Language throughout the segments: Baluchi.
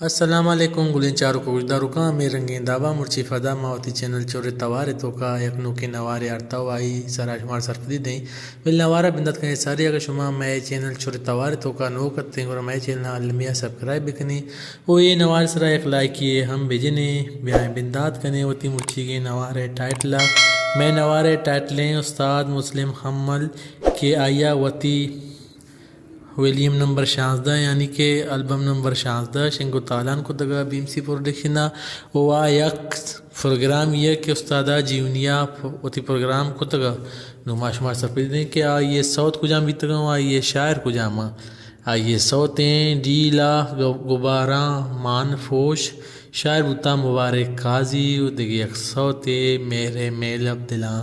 السلام علیکم گلیں چاروک و گوشداروکاں، ہمے رنگیں دابا مرچی پدا ما وتی چینل چور توار توکا یک نوکیں نوارے آرتا و آئی سرا شمار سرپدی دیں۔ بل نوارا بندات کنیں ساری، اگر شما مئے چینل چور توار توکا نوک اتیں گڑا مئے چینل المیہ سبسکرائب بکنیں و اے نوار سرا یک لائکی ہم بجنیں۔ بیائیں بندات کنیں وتی مرچیگیں نوارے ٹائٹلا۔ مئے نوارے ٹائٹلیں استاد مسلم حمل کہ آئیا وتی ویلیم نمبر شانزدہ، یعنی کہ البم نمبر شانزدہ شنگ و تالان کتگا بی ایم سی پروڈکشن ءَ، و آ یک پروگرامی ءَ کہ استاد ءَ جیونی ءَ پ-، وتی پروگرام کتگا۔ نوں ما شما سرپدی دیں کہ آئی ءِ سوت کجام بیتگاں و آئی ءِ شاعر کجام آں۔ آئی ءِ سوتیں ڈیلا گ-، گباراں مان فوش، شاعر بوتا مبارک قاضی و دگہ یک سوتے مہر میل عبداللہ،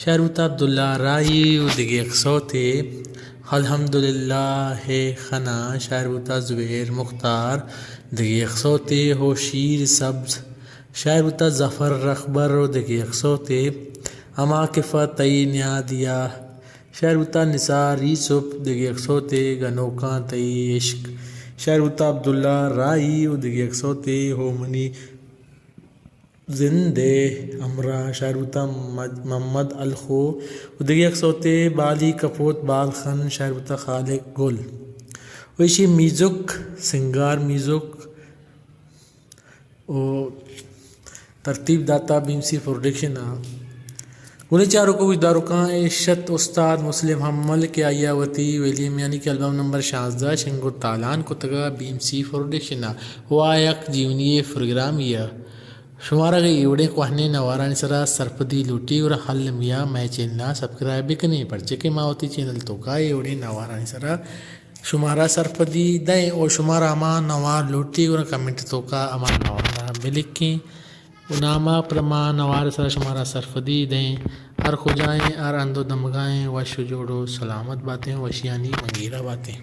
شاعر بوتا عبداللہ راہی و دگہ یک سوتے الحمدللہ ہے خنا، شاعر بوتا زبیر مختار، دگہ یک سوتے ہو شیر سبز، شاعر بوتا ظفر رخبر و دگہ یک سوتے ہما کفا تئی نیادیا، شاعر بوتا نثار یوسف، دگہ یک سوتے گنوکاں تئی عشق، شاعر بوتا عبداللہ راہی و دگہ یک سوتے ہو منی زند ءِ ہمراہ، شاعر بوتا مد-، محمد الخو و دگہ یک سوتے بالی کپوت بالخن، شاعر بوتا خالق گل۔ و ایشی میوزک، سنگار میوزک و ترتیب داتا بی ایم سی پروڈکشن ءَ۔ گلیں چاروک و گوشداروکاں، اش ات استاد مسلم حمل کہ آئی ءَ وتی ویلیم یعنی کہ البم نمبر شانزدہ شنگ و تالان کتگا بی ایم سی پروڈکشن ءَ و آ یک جیونی پروگرامی ءَ۔ شمارا اگہ اے وڑیں کوہنیں نوارانی سرا سرپدی لوٹی گڑا المیہ مئے چینل ءَ سبسکرائب بکنیں، پرچہ کہ ما وتی چینل توکا اے وڑیں نوارانی سرا شمارا سرپدی دئیں و شمارا ہما نوار لوٹی گڑا کمنٹ توکا ہما نوارا بلکیں و ناما پر ہما نوار سرا شمارا سرپدی دئیں۔ ہر کجائیں، ہر ہند و دمگائیں، وش و جوڑ و سلامت باتیں، وشیانی منگیرا باتیں۔